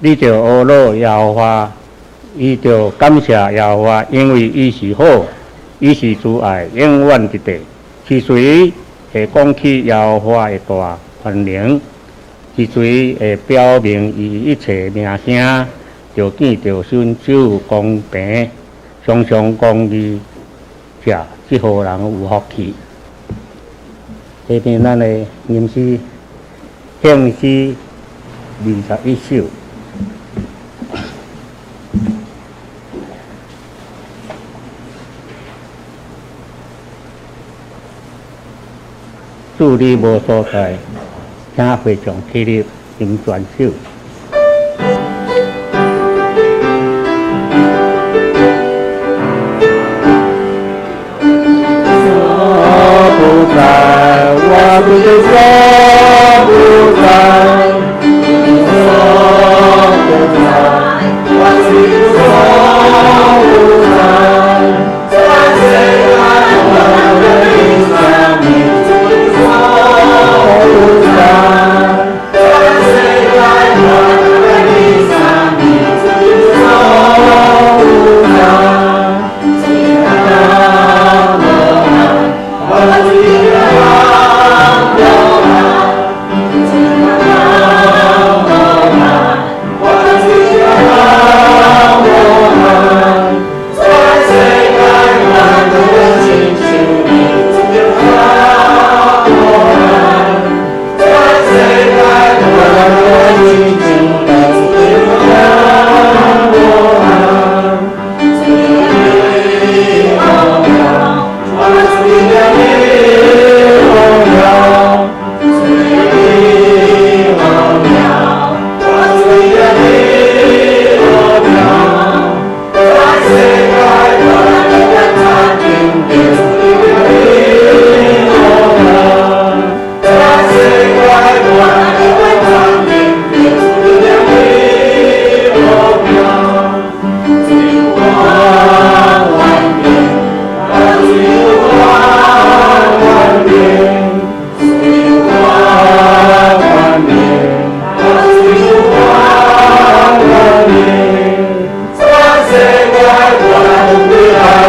你著呵咾耶和華，伊著感謝耶和華，因為伊是好，伊是慈愛，永遠佇地。是誰會講起耶和華的大權能？是誰會表明伊一切名聲？就見著伸手公平，常常公義者，這號人有福氣。下面咱的吟詩，獻詩21首。主你無所在，請會眾起立，吟全首。所不在，我不是所不在，所不在，我是所不在。全世界我的生命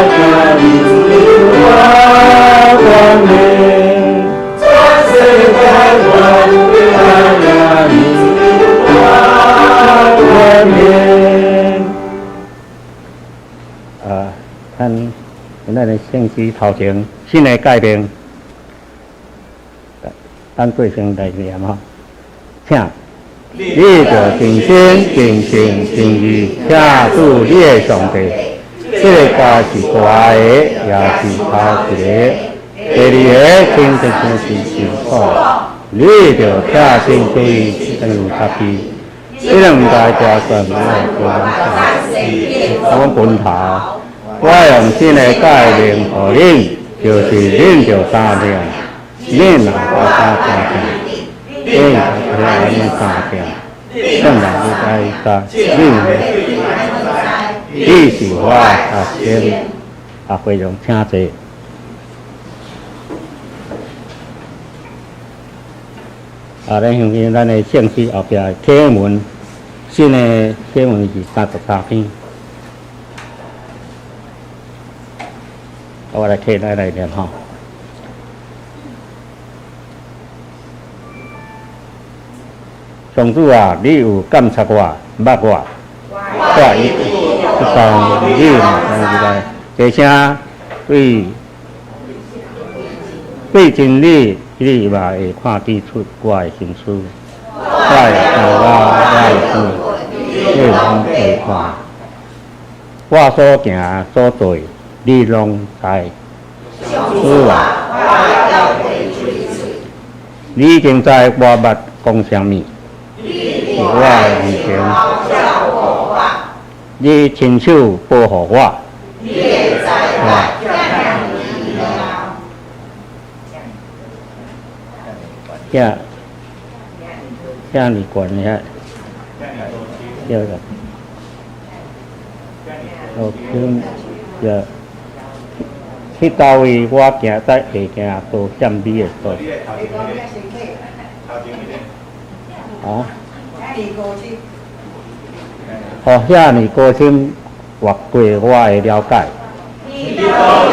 所不在，全世界我的生命所不在。我是啊，咱咱的聖詩頭前新的誡命，咱做聲來念吼，請你著盡心、盡性、盡意疼主你的上帝。這个誡是大个，也是頭一个。第二个親像是是你著疼親像親像家己。這兩誡加懸無我分頭，我用新的誡命予恁，就是恁著相疼，恁若我相疼，恁就愛恁相疼，聖人愛甲恁，你是我學生，啊，會長請坐。啊，咱向見咱的聖詩後壁的啟文，新的啟文是33篇。我來起來來念吼。上主啊，你有監察我，捌我，我一動你嘛知來。這聲對對真理，你嘛會看得出我的心思，我的頭腦，我的心，你攏會看。我所行所做，你攏知。主啊，你已經知我捌講啥物，佇我的面前，你親手保護我。遐遐爾懸遐，叫做哦，叫去佗位我行才會行到險美的所在。啊？予遐爾高深，越過我的了解。你了解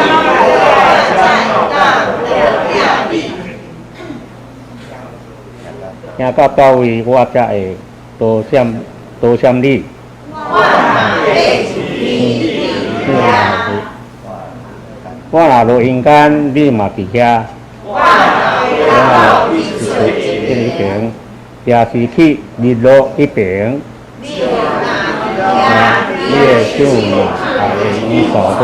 會行到佗位，我才會多謝多謝你。我若落陰間，你嘛佇遐。我若邊，也是去日落彼邊。你的手嘛會引導我，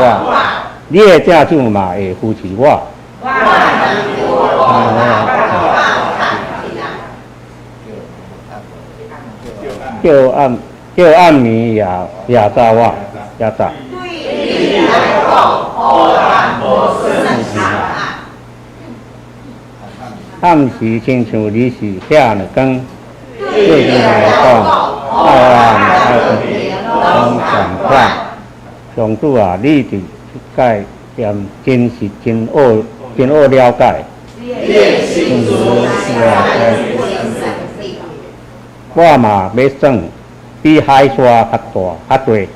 你的正手嘛會扶持我。叫暗叫暗暝也也早我，也早。對你來講，黑暗無算啥。暗時親像你是遐爾光，對你來講，黑暗攏仝款。上主啊，你佇這個點真是真好，真好了解。真了解。我嘛欲算比海沙較大較濟。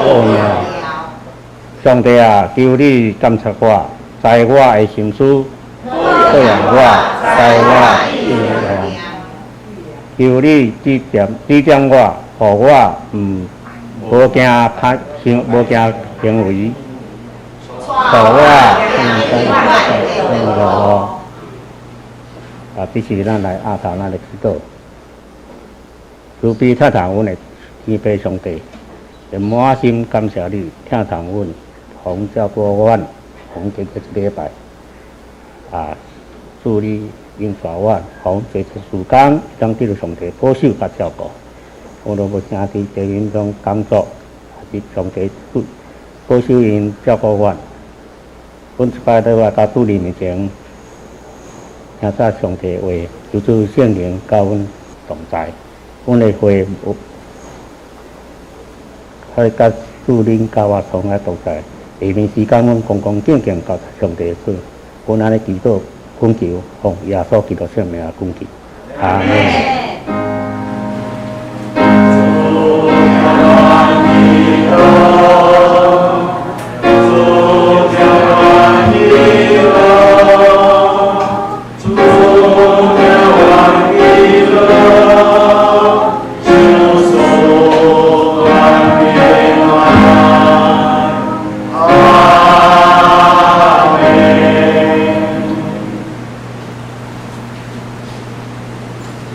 哦，上帝啊，求你監察我，知我的心思，考驗我，知我的意念。求你指點指點我，予我毋無驚歹行，無驚行為，予我毋啊，這是咱來阿頭，咱來祈禱。慈悲疼痛阮的天父上帝，滿心感謝你，疼痛阮，予照顧阮，予這個一禮拜，啊，賜你引帶阮，予這個時間，當得到上帝保守佮照顧。無論無兄弟在𪜶中工作，還是上帝保守𪜶照顧阮，阮一擺倒來到主你面前，聽早上帝話，求主聖靈佮阮同在，阮的話有，愛佮主恁佮我同來同在。下面時間，阮恭恭敬敬交上帝主，阮按呢祈禱懇求，奉耶穌基督聖名懇求，阿們。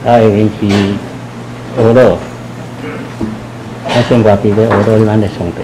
啊，下面是阿樂，咱先外佇咧阿樂咱的上帝。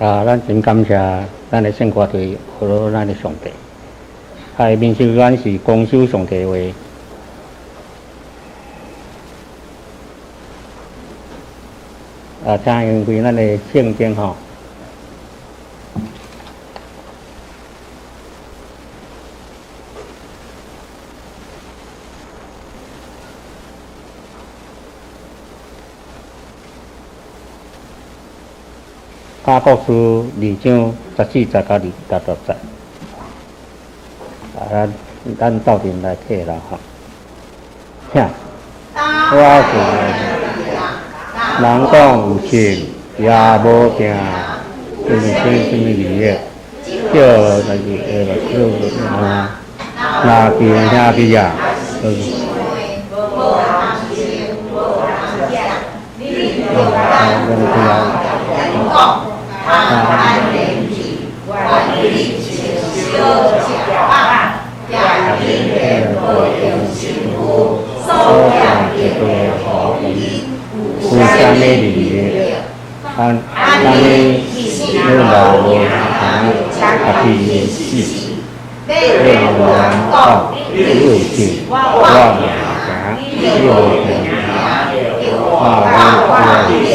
啊，咱真感謝咱的聖歌隊和咱的上帝。下面時間是公守上帝話。啊，請用開咱的聖經吼。雅各書二章十四節到二十六節。啊，咱咱鬥陣來睇啦吼。聽，我是人講有信，也無行，就是啥物利益？叫就是會啊，若見兄弟啊，有啥物利益？按按呢，你若無行，家己會死。你若講你有信，我無行，你有行，我有信，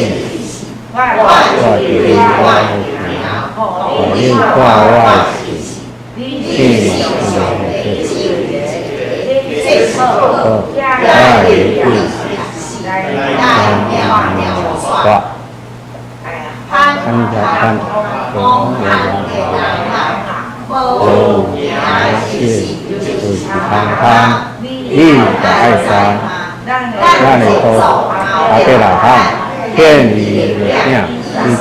我就是我有行，予恁看我的信，信嘛是好，我會我。看看，無信就是空空，你就愛信，咱的祖亞伯拉罕見伊的囝以撒。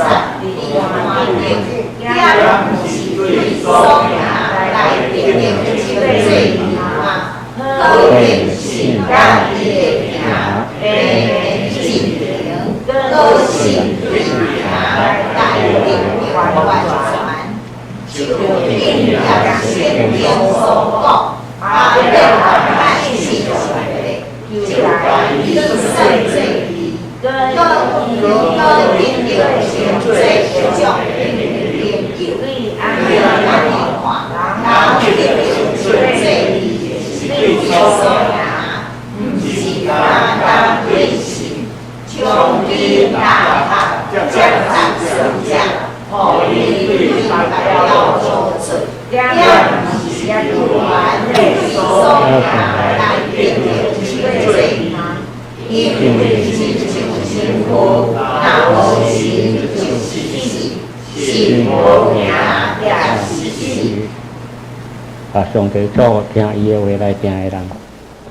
啊！上帝祝福聽伊的話來行的人。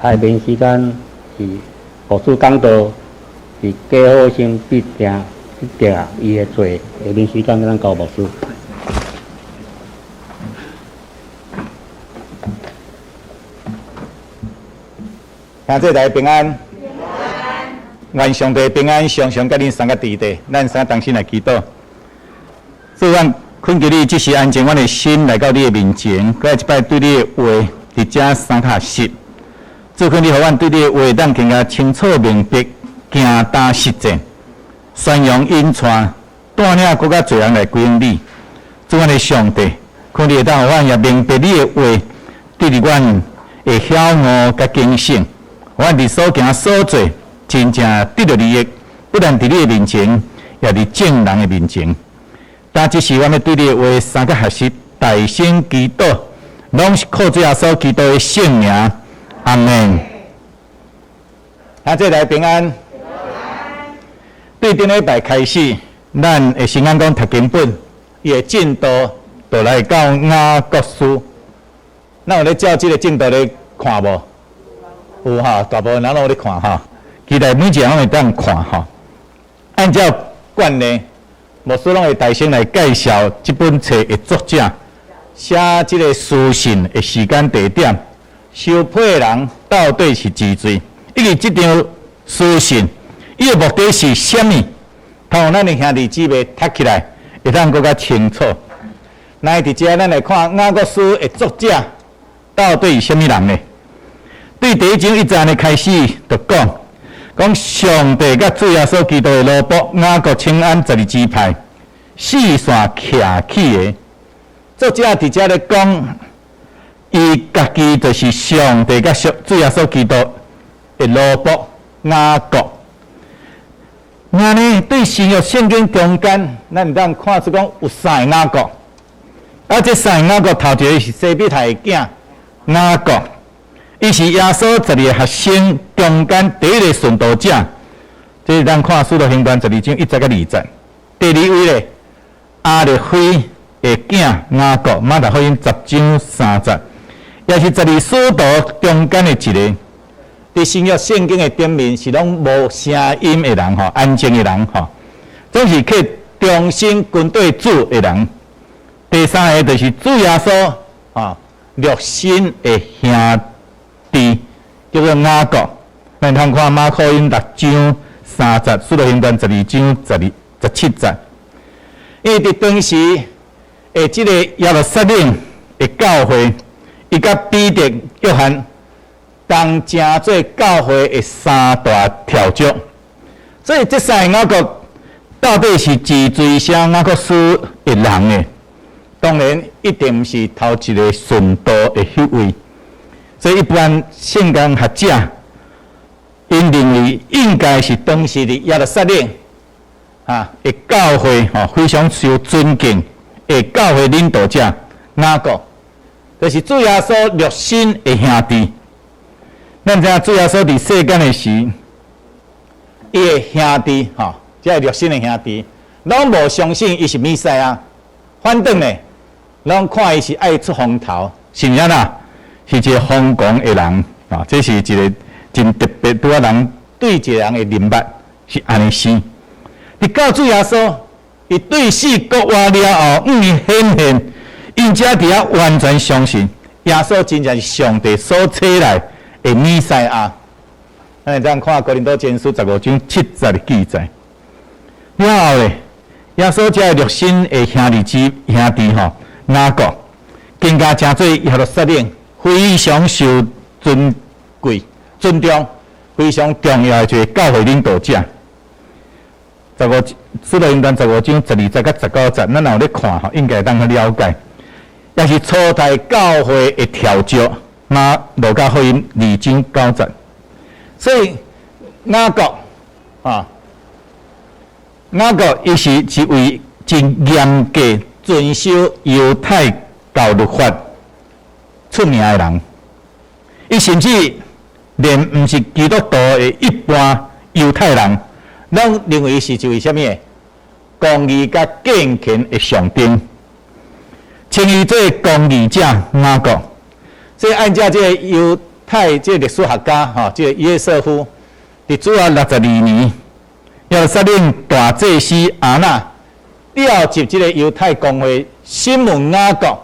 下面時間是牧師講道，是加好心必定必定伊的罪。下面時間咱交牧師。兄弟大家平安，願上帝平安，常常佮恁三個佇佇，咱三個同心來祈禱。主阮懇求你，這時安靜阮的心來到你的面前，閣來一擺對你的話佇遮三較實。主懇你，予阮對你的話，當更加清楚明白，行踏實踐，宣揚引帶，帶領閣較濟人來歸向你。主阮的上帝，懇你會當予阮也明白你的話，得予阮會曉悟佮警醒，予阮佇所行所做，真正得著利益，不但佇你的面前，也佇眾人的面前。今這時，阮欲對你的話三個學習，大聲祈禱，攏是靠主耶穌基督的聖名，阿門。兄弟來平安。對頂禮拜開始，咱會先按講讀經本，伊的進度就來到雅各書。咱有咧照這個進度咧看無？有哈，大部分人攏有咧看哈。期待每一個人攏會當看哈。按照慣例，牧師攏會大聲來介紹這本冊的作者，寫這個書信的時間地點，收批的人到底是幾濟，以及這張書信伊的目的是啥物，通予咱的兄弟姊妹讀起來會當閣較清楚。來，佇遮咱來看雅各書的作者到底是啥物人呢？對第一章一節的開始就講，講上帝佮主耶穌基督的奴僕雅各請安十二支派，四散徛起的。作者佇遮咧講，伊家己就是上帝佮主耶穌基督的奴僕雅各。按呢，對新約聖經中間，咱會當看出講有三個雅各。啊，這三個雅各頭一个是西庇太的囝雅各，伊是耶穌12个學生中間第一个殉道者。這是咱看《使徒行傳》12章1節佮2節。第二位咧，亞勒腓的囝雅各，馬太福音10章3節，也是十二使徒中間的一个。佇新約聖經的頂面是攏無聲音的人吼，安靜的人吼，總是去忠心跟綴主的人。第三个就是主耶穌啊，肉身的兄弟，叫做雅各。咱通看馬可福音6章3節，使徒行傳12章12、17節。因為佇當時的這個耶路撒冷的教會，伊佮彼得、約翰同成做教會的三大柱石，所以這三个雅各到底是自追寫雅各書的人呢？當然一定毋是頭一个殉道的彼位。所以一般聖經學者𪜶認為應該是當時佇耶路撒冷啊的教會吼非常受尊敬的教會領導者雅各，就是主耶穌肉身的兄弟。咱知影主耶穌佇世間的時，伊的兄弟吼，這个肉身的兄弟，攏無相信伊是彌賽亞，反轉呢，攏看伊是愛出風頭，是毋是啦？是一个瘋狂的人啊！這是一个真特別，拄仔人對一个人的認捌是按呢生。直到主耶穌，伊對死復活了後，向𪜶顯現，𪜶才佇遐完全相信耶穌真正是上帝所差來的彌賽亞。咱會當看哥林多前書15章7節的記載。了後咧，耶穌這个肉身的兄弟之兄弟吼，雅各，更加成做耶路撒冷非常受尊貴、尊重、非常重要的一个教會領導者。十五使徒行傳15章12節佮19節，咱若有咧看吼，應該會當去了解。也是初代教會的柱石，馬路加福音2章9節。所以雅各啊，雅各伊是一位真嚴格遵守猶太教律法出名的人。伊甚至連毋是基督徒的一般猶太人，攏認為伊是一位啥物的公義佮敬虔的象徵，稱伊做公義者雅各。所以按照這個猶太這個歷史學家吼，這個約瑟夫，佇主後62年，耶路撒冷大祭司亞那調集這個猶太公會審問雅各，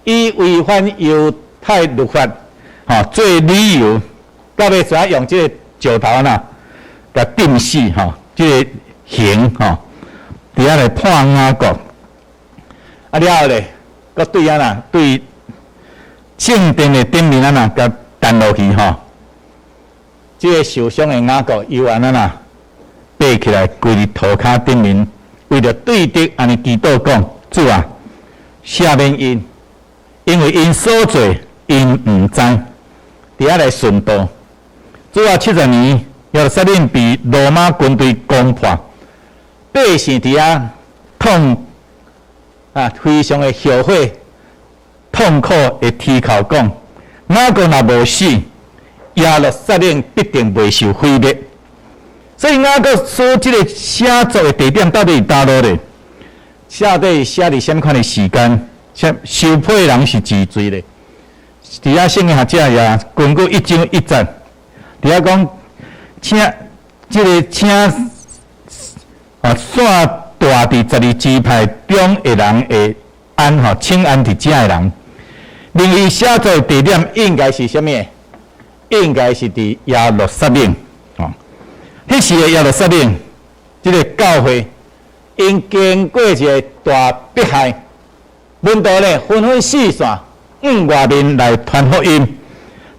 以違反猶太律法吼做理由，到尾怎用這個石頭啊，共釘死吼，這個刑吼，佇遐來判雅各。啊了後咧，閣對按怎對聖殿的頂面按怎共彈落去吼，這个受傷的雅各猶按怎爬起來，跪佇塗跤頂面，為著對敵按呢祈禱講：主啊，赦免𪜶，因為𪜶所做，𪜶毋知。佇遐來殉道。主後70年，耶路撒冷被羅馬軍隊攻破，百姓佇遐痛啊，非常的後悔、痛苦的啼哭講：雅各若無死，耶路撒冷必定袂受毀滅。所以雅各書這个寫作的地點到底佇佗落咧？寫底寫佇啥物款的時間？寫收批的人是真濟咧。佇遐聖經學者也根據1章1節，佇遐講，請這个請啊散住佇十二支派中的人會安吼，請安佇遮的人，認為寫作的地點應該是啥物？應該是佇耶路撒冷哦。彼時的耶路撒冷，這个教會𪜶經過一个大迫害，門徒咧紛紛四散，往外面來傳福音。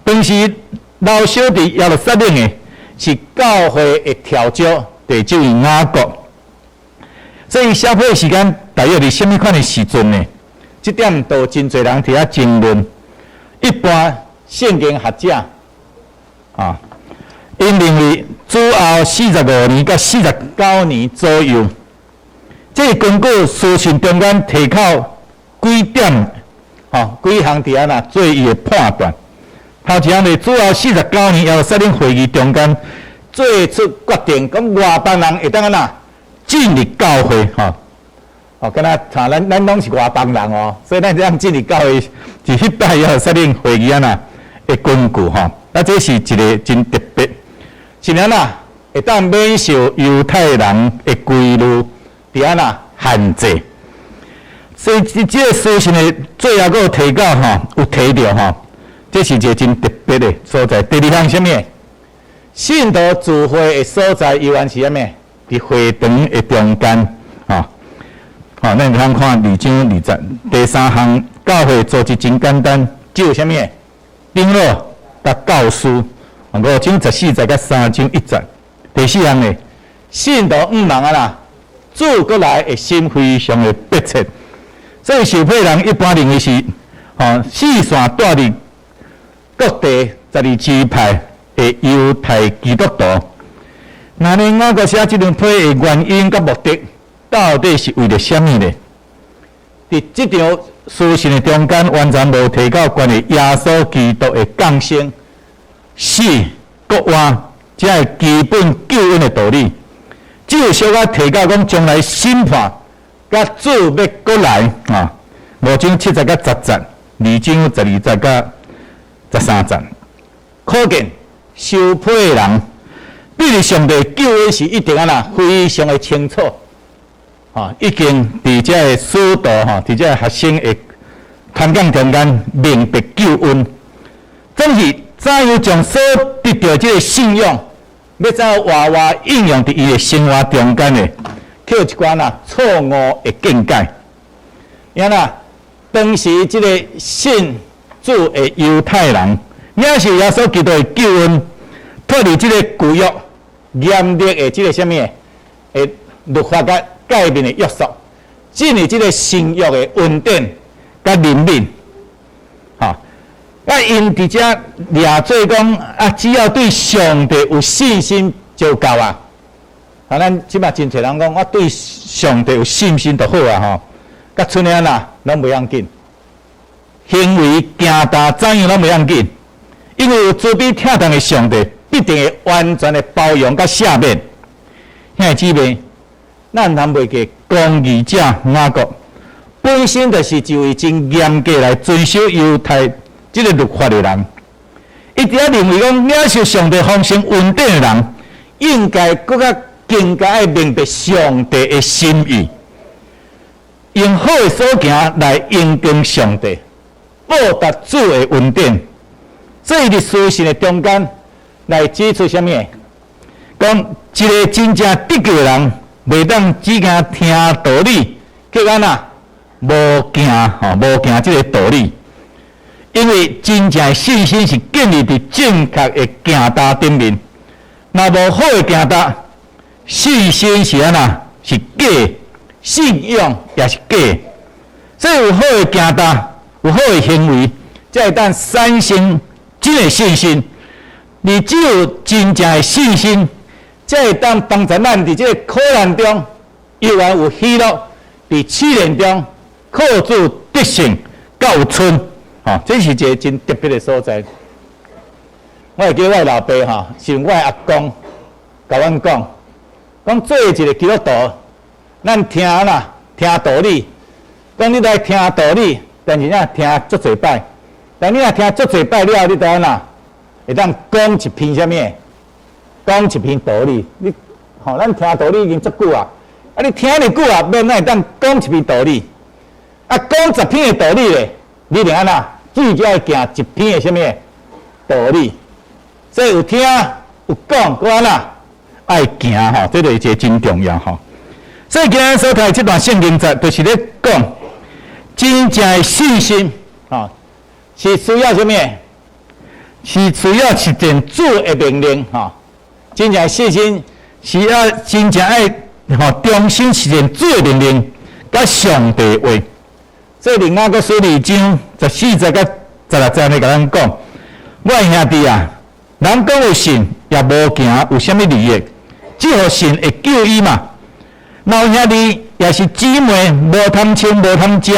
當時留守佇耶路撒冷的是教會的柱石，就是這位雅各。所以寫批時間大約佇啥物款的時陣呢？這點都真濟人佇遐爭論。一般聖經學者啊，𪜶認為主後45年佮49年左右。這個根據書信中間提到幾點，吼，幾項佇按怎做伊的判斷。頭一項是主後49年耶路撒冷會議中間做出決定，講外邦人會當按怎進入教會，吼。哦，敢若像咱咱攏是外邦人哦，所以咱這樣進入教會是彼擺耶路撒冷會議按怎的根據吼。啊，這是一個真特別，是按怎會當免受猶太人的規律佇按怎限制。所以這這個書信的最後閣有提到吼，有提著吼，這是一個真特別的所在。第二項啥物？信徒聚會的所在，猶原是啥物？佇會堂的中間，吼。吼，咱通看二章二節。第三項，教會組織真簡單，只有啥物？長老佮教師，五章14節佮三章1節。第四項呢，信徒向望按怎，主閣來的心非常的迫切。所以受洗人一般認為是，吼，四散蹛佇各地十二支派的猶太基督徒。那呢，雅各寫這張批的原因佮目的，到底是為著啥物呢？佇這張書信的中間，完全無提到關於耶穌基督的降生、死、復活，這个基本救恩的道理。只有小可提到講將來審判，佮主欲閣來啊，五章7節佮10節，二章12節佮13節。可見受洗的人對上帝救恩是一定按怎非常的清楚，吼，已經佇這个使徒吼，佇這个學生的傳講中間明白救恩，總是怎樣將所得著這个信仰，欲怎樣活活應用佇伊的生活中間的，去有一寡若錯誤的見解。按怎當時這个信主的猶太人，領受耶穌基督的救恩，脫離這个舊約嚴厲的這个啥物的律法佮誡命的約束，進入這个新約的恩典佮憐憫。吼，啊，𪜶佇遮掠做講啊，只要對上帝有信心就夠啊。啊，咱這馬真濟人講，我對上帝有信心就好啊，吼。佮賰按怎攏袂要緊，行為行動怎樣攏袂要緊，因為有慈悲疼痛的上帝，必定會完全的包容佮赦免。兄弟姊妹，咱毋通袂記公義者雅各，本身就是一位真嚴格來遵守猶太這个律法的人。伊佇遐認為講，領受上帝豐盛恩典的人，應該閣較更加愛明白上帝的心意，用好的所行來榮耀上帝，報答主的恩典。所以佇書信的中間來指出啥物？講一个真正得救的人，袂當只驚聽道理，叫按怎無行吼，無行這个道理。因為真正的信心是建立佇正確的行動頂面，若無好的行動，信心是按怎？是假，信仰也是假。所以有好的行動，有好的行為，才會當產生真的信心。你只有真正的信心，才會當幫助咱佇這个苦難中，猶原有喜樂；佇試煉中，靠主得勝，閣有賰。吼，這是一个真特別的所在。我會記我的老爸吼，是我的阿公共阮講，講做一个基督徒，咱聽啦，聽道理，講你來聽道理，但是你聽足濟擺，但你若聽足濟擺了後，你就按怎會當講一篇啥物？講一篇道理。你吼，咱聽道理已經足久啊，啊，你聽爾久啊，免咱會當講一篇道理。啊，講10篇的道理咧，你就按怎？至少愛行一篇的啥物道理。所以有聽有講，閣按怎愛行吼，這個是一個真重要吼。所以今日所讀這段聖經節，就是咧講真正的信心，吼，是需要啥物？是需要實踐主的命令，吼。真正的信心是要真正愛吼忠心實踐主的命令，佮上帝話。所以另外閣書二章十四節佮十六節呢，共咱講，我的兄弟啊，人講有信也無行，有啥物利益？只予信會救伊嗎？若有兄弟抑是姊妹無通穿無通食，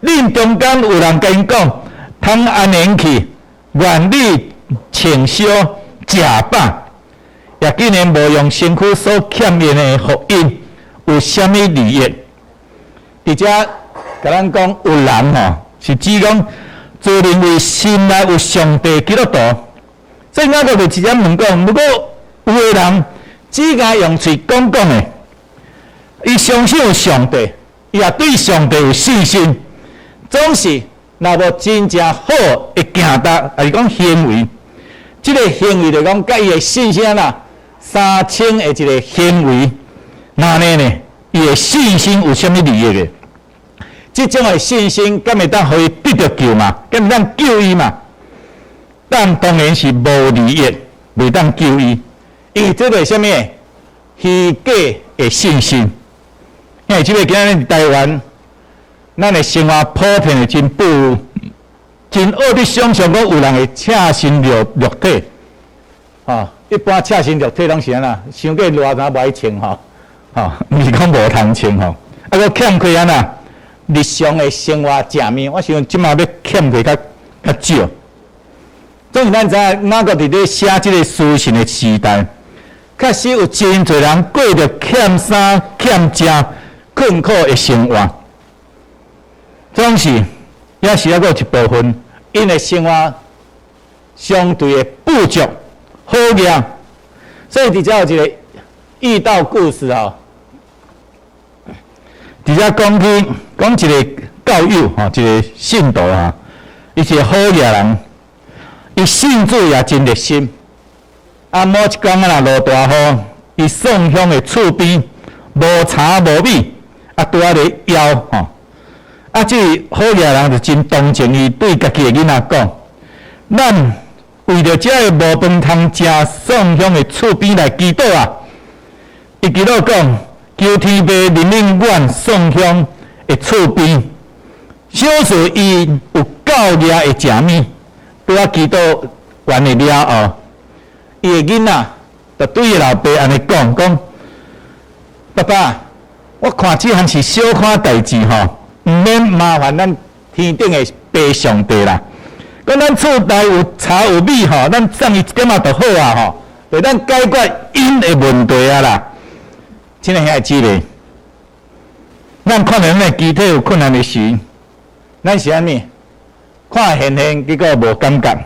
恁中間有人共𪜶講，通安閒去，願你穿燒食飽，也竟然無用身軀所欠用的予𪜶，有啥物利益？佇遮共咱講有人吼，是指講自認為心內有上帝基督徒，所以雅各就直接問講：如果有的人只敢用喙講講的，伊相信有上帝，伊也對上帝有信心，總是若無真正好的行動，抑是講行為，這个行為就講佮伊的信心啦相稱的一个行為，那按呢？伊的信心有啥物利益的？這種的信心，敢會當予伊得著救嗎？敢會當救伊嗎？但當然是無利益，袂當救伊。因為這個是啥物？虛假的信心。因為這个今仔日台灣，咱的生活普遍的真富，真學佇想像講有人會赤身露露體，吼，一般赤身露體攏是按怎？傷過熱才無愛穿吼，吼，毋是講無通穿吼。啊，閣欠缺按怎？日常的生活食物，我想這馬欲欠缺較較少。總是咱知影，雅各佇咧寫這个書信的時代，確實有真濟人過著欠衫欠食、困苦的生活。總是也是猶閣有一部分，𪜶的生活相對的富足好額。所以佇遮有一个異道故事吼，佇遮講起講一个教友吼，一个信徒哈，伊是个好額人，伊信主也真熱心。啊，某一工啊，若落大雨，伊送香的厝邊無柴無米，啊，拄仔咧枵吼。啊，這个好額人就真同情伊，對家己的囡仔講：咱為著這个無飯通食送香的厝邊來祈禱啊！伊祈禱講：求天父憐憫阮送香的厝邊，賞賜伊有夠額的食物。拄仔祈禱完的了後，伊的囡仔就對伊老爸按呢講：講爸爸，我看這項是小可代誌吼，毋免麻煩咱天頂的父上帝啦。講咱厝內有柴有米吼，咱送伊一點仔就好啊吼，就咱解決𪜶的問題啊啦。親愛兄弟姊妹，咱看著咱的肢體有困難的時，咱是按怎？看現現，結果無感覺，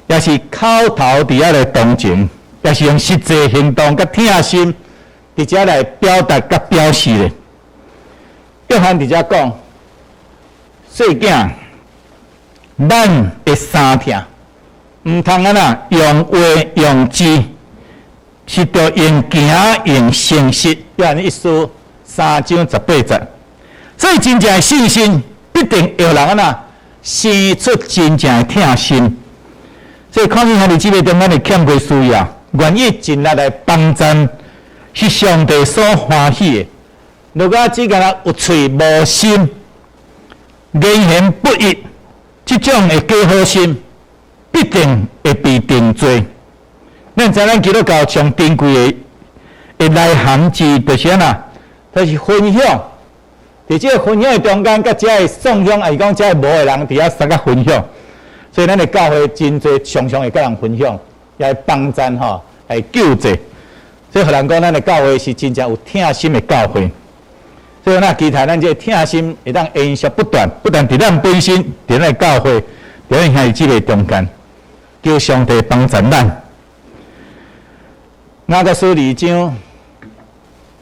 抑是口頭佇遐來同情，抑是用實際行動佮疼心，佇遮來表達佮表示咧。約翰佇遮講，細囝，咱的相疼，毋通按怎用話用字，是著用行用誠實。約翰一書三章十八節，所以真正的信心必定會予人按怎生出真正的疼心。所以看見兄弟姊妹中間的欠缺需要，願意盡力來幫贊，是上帝所歡喜的。如果只干焦有喙無心，言行不一，這種的假好心，必定會被定罪。咱知咱基督教上珍貴的的內涵之，就是按怎？就是分享。佇這个分享的中間，佮遮个送香，抑是講遮个無的人，佇遐相佮分享。所以咱的教會真濟常常會佮人分享，也會幫贊吼，來救濟。所以予人講，咱的教會是真正有疼心的教會。所以咱期待咱這个疼心會當延續不斷，不但佇咱本身，佇咱的教會，佇咱兄弟姊妹中間，求上帝幫助咱。雅各書二章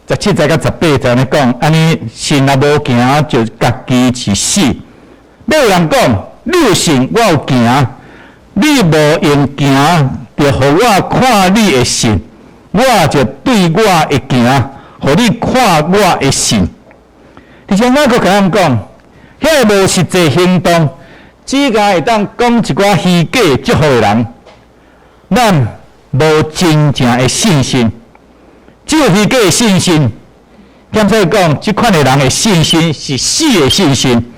十七節佮十八節按呢講，按呢信若無行，就家己是死。欲有人講，你有信，我有行。你無用行，就予我看你的信，我就對我的行，予你看我的信。而且雅各共咱講，遐个無實際行動，只敢會當講一寡虛假祝福的人，咱無真正的信心，只有虛假的信心，兼且講，這款的人的信心是死的信心，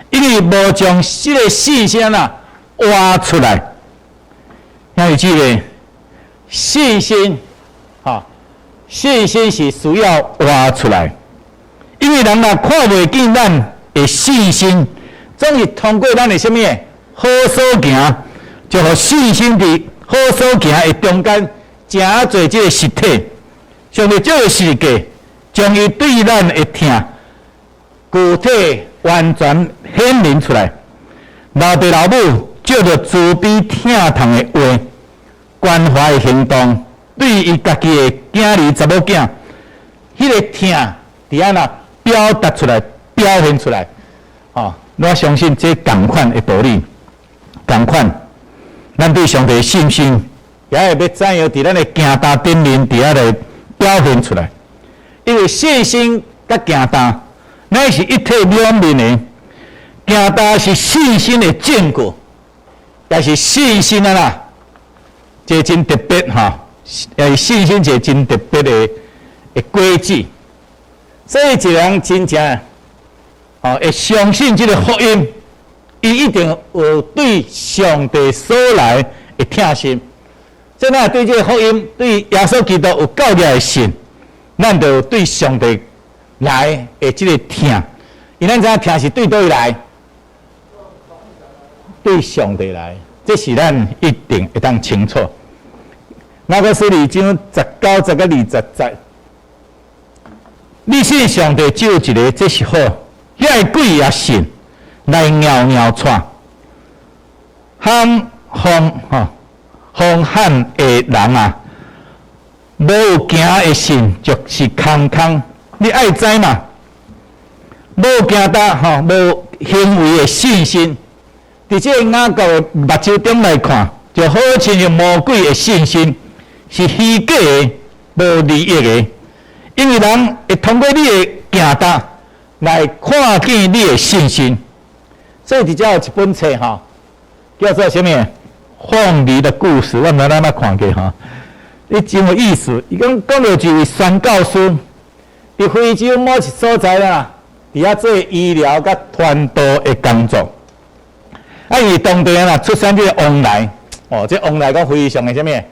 因為無將這个信心啊活出來。兄弟姊妹，信心，哈，信心是需要活出來，因為人若看袂見咱的信心，總是通過咱的啥物好所行，就予信心佇好所行的中間，成做這个實體。上帝這个世界，將伊對咱的疼具體完全顯明出來。老爸老母藉著慈悲疼痛的話，關懷的行動，對伊家己的囝兒查某囝，彼个疼佇按怎表達出來、表現出來，吼，我相信這仝款的道理，仝款，咱對上帝的信心，也會欲怎樣佇咱的行動頂面佇遐來表現出來。因為信心佮行動，乃是一體兩面的。行動是信心的證據，也是信心啊啦，這真特別吼，也是信心一个真特別的果子。所以一个人真正吼會相信這个福音，伊一定有對上帝所來的疼心。這若對這个福音，對耶穌基督有夠力的信，咱就對上帝來的這个疼。因為咱知影疼是對佗位來？對上帝來，這是咱一定會當清楚。雅各書二章19節佮20節，你信上帝只有一个，這是好。遐个鬼也信，來搖搖掣。凶風吼，兇悍的人啊，無有行的信就是空空。你愛知嘛？無行動吼，無行為的信心。佇這个雅各的目睭中來看，就好親像魔鬼的信心是虛假的、無利益的，因為人會通過你的行動來看見你的信心。所以佇遮有一本冊吼，叫做啥物？鳳梨的故事，我毋知咱捌看過吼。伊真有意思，伊講講著一位宣教師，佇非洲某一所在啦，佇遐做醫療佮傳道的工作。啊，伊當地啊，出產這个黃梨，哦，這黃梨閣非常的啥物？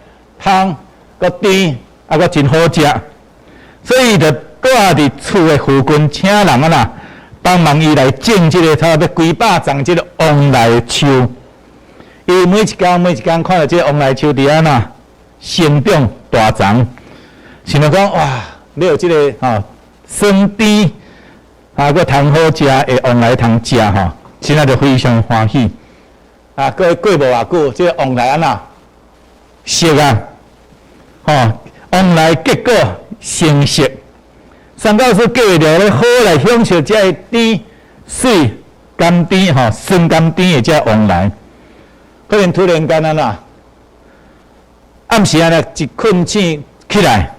香，閣甜，啊，閣真好食，所以伊就蹛佇厝的附近，請人啊啦，幫忙伊來種這个差不多幾百叢這个黃梨樹。伊每一工每一工看著這个黃梨樹佇遐呐成長大叢，想著講哇，你有這个吼酸甜啊，閣通好食的黃梨通食吼，真正就非常歡喜。啊，過過無偌久，這个黃梨按怎熟啊？吼，黃梨結果成熟，宣教師計劃著咧好來享受這个甜、媠、甘甜吼，酸甘甜的這个黃梨。可能突然間按怎？暗時按呢一睏醒起來，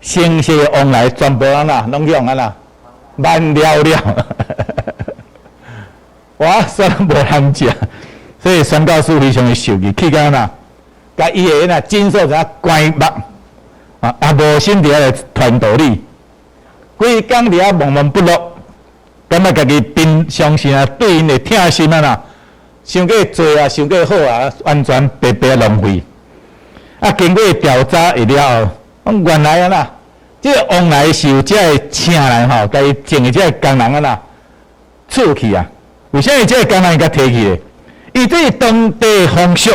成熟的黃梨全部按怎攏予按怎慢了了，哇，煞攏無人食。所以宣教師非常的受氣，氣甲按怎，共伊的那診所怎關目，啊，也無心佇遐來傳道理，規工佇遐悶悶不樂，感覺家己平常時啊對𪜶的疼心啊啦，傷過濟啊，傷過好啊，完全白白浪費。啊，經過調查了後，講原來啊啦，這个黃梨是有這个請來吼，共伊種的這个工人啊啦，出去啊。為啥物這个工人共提去的？伊對當地風俗，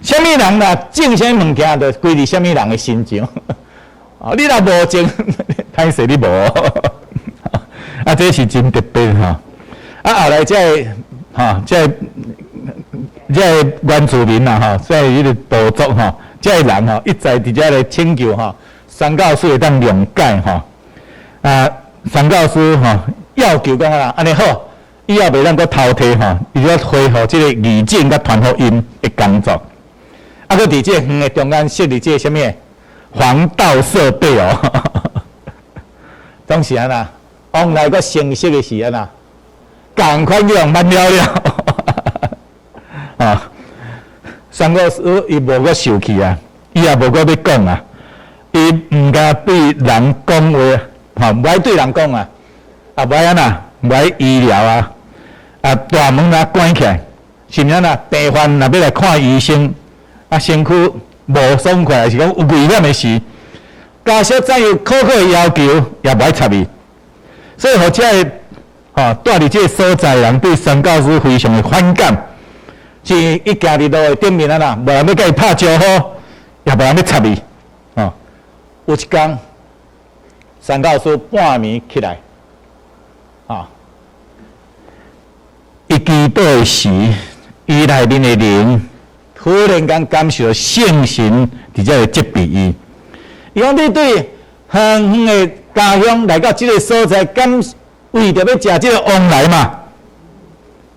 啥物人若種啥物物件，就歸佇啥物人的身上。哦，你若無種，歹勢你無。啊，這是真特別吼。啊，後來這个吼，這个這个原住民啊吼，這个彼个部族吼，這个人吼，一再佇遮來請求吼，宣教師會當諒解吼。啊，宣教師吼要求講啊，按呢好。以後袂當閣偷提吼，伊就恢復這个義診佮傳福音的工作。啊，閣佇這个園的中間設立這个啥物防盜設備哦。總是按怎，黃梨閣成熟的時按怎，仝款予人挽了了。啊，宣教師伊無閣受氣啊，伊也無閣欲講啊，伊毋敢對人講話，吼，無愛對人講啊，啊，無愛按怎，無愛醫療啊，啊，大門若關起來，是毋是按怎？病患若欲來看醫生，啊，身軀無爽快，抑是講有危險的時，家屬怎樣苦苦的要求，也無愛插伊。所以，予遮个吼蹛佇這个所在人對宣教師非常的反感，是伊行佇路的頂面按怎，無人欲共伊拍招呼，也無人欲插伊。吼，有一工，宣教師半暝起來，啊，伊祈禱的時，伊內面的靈突然間感受聖神佇遮個責備伊。伊講你對遠遠的家鄉來到這个所在，敢為著欲食這个王梨嘛？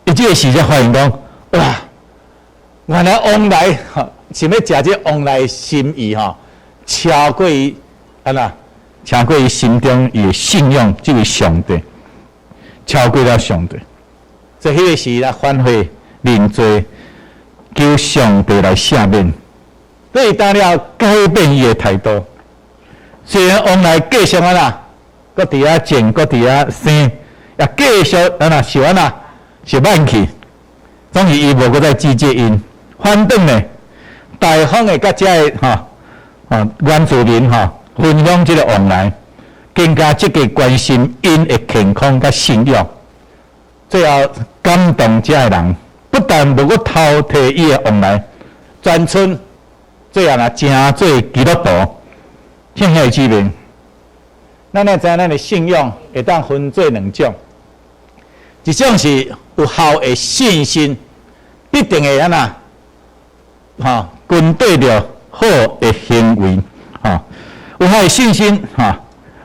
伊這个時才發現講，哇，原來王梨吼想欲食這个王梨的心意吼，超過伊按怎？超過伊心中伊的信仰，這位上帝，超過了上帝。所以彼个時，才反悔認罪，求上帝來赦免。對伊當了改變伊的態度。雖然王梨繼續按怎，閣佇遐種，閣佇遐生，也繼續按怎受按怎受挽去。總是伊無閣再拒絕𪜶，反轉呢，大方的佮遮个吼吼原住民吼分享這个王梨，更加積極關心𪜶的健康佮信仰。最後感動遮个人，不但無閣偷提伊的王梨，全村最後若成做基督徒。兄弟姊妹，咱愛知影咱的信仰會當分做兩種，一種是有效的信心，必定會按怎，吼，跟綴著好的行為，吼，有效的信心，吼，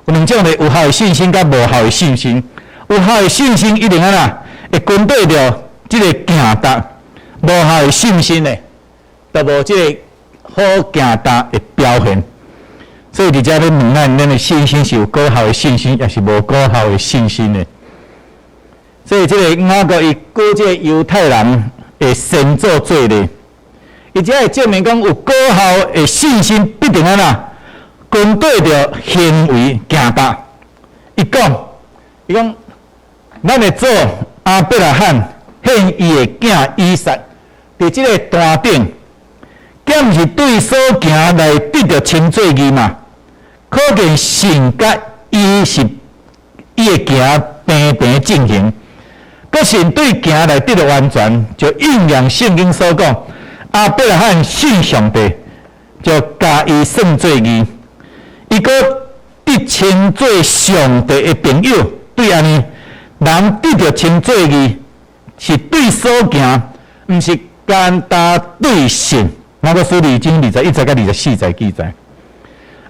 有兩種咧，有效的信心佮無效的信心。有效的信心一定按怎，會跟綴著這个行動；無效的信心呢，就無這个好行動的表現。所以，佇遮欲問咱，咱的信心是有果效的信心，抑是無果效的信心呢？所以，這个雅各伊舉這个猶太人的先祖做例，伊才會證明講有果效的信心必定按怎，跟綴著行為行動。伊講，伊講，咱的祖亞伯拉罕獻伊的囝以撒，佇這个壇頂，敢毋是對所行來得著稱做義嘛？可見信佮伊是伊的行平平進行，閣信對行來得著完全，就應驗聖經所講，亞伯拉罕信上帝，就共伊算做義，伊閣得稱做上帝的朋友。對按呢，人得著稱做義，是對所行，毋是干焦對信。雅各書二章21節佮24節記載。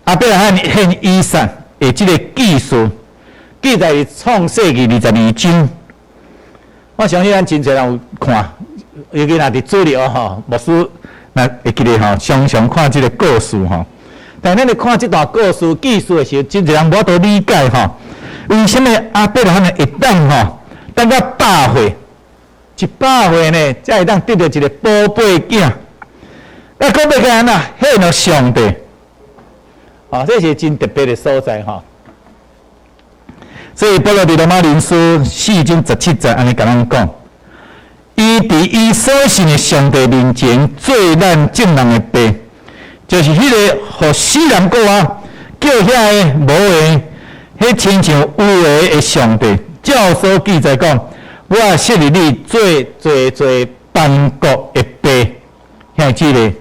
亞伯拉罕獻以撒的這个記事，記載佇創世記22章。我相信咱真濟人有看，尤其若佇主日吼，牧師若會記得吼，常常看這个故事吼。但咱咧看這段故事記事的時候，真濟人無法度理解吼，為啥物亞伯拉罕會當吼等到百歲，100歲呢，才會當得著一个寶貝囝，啊，閣欲共按怎獻予上帝？啊，這是真特別的所在吼。所以保羅佇羅馬人書四章17節按呢共咱講，伊佇伊所信的上帝面前做咱眾人的爸，就是彼个予死人過活，叫遐个無的，彼親像有的的上帝。照所記載講，我設立你做濟濟邦國的爸。兄弟姊妹，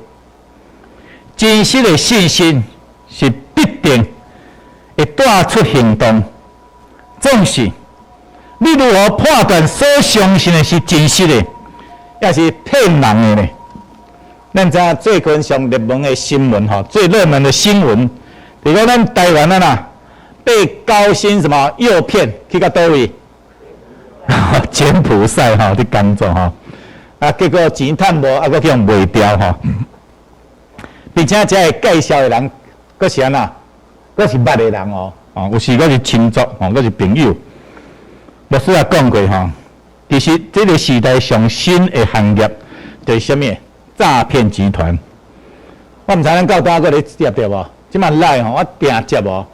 真實的信心是必定會帶出行動。總是你如何判斷所相信的是真實的，抑是騙人的呢？咱知影最近上熱門的新聞吼，最熱門的新聞，就是講咱台灣啊啦，被高薪什麼誘騙去到佗位？柬埔寨吼，佇工作吼，啊，結果錢趁無，啊，閣去予賣掉吼，並且這个介紹的人，閣是按怎？閣是捌的人哦，哦，有時閣是親族，吼，閣是朋友。牧師也講過吼，其實這个時代上新的行業就是啥物？詐騙集團。我毋知咱到佗閣咧接著無？這擺 LINE 吼，我定接無？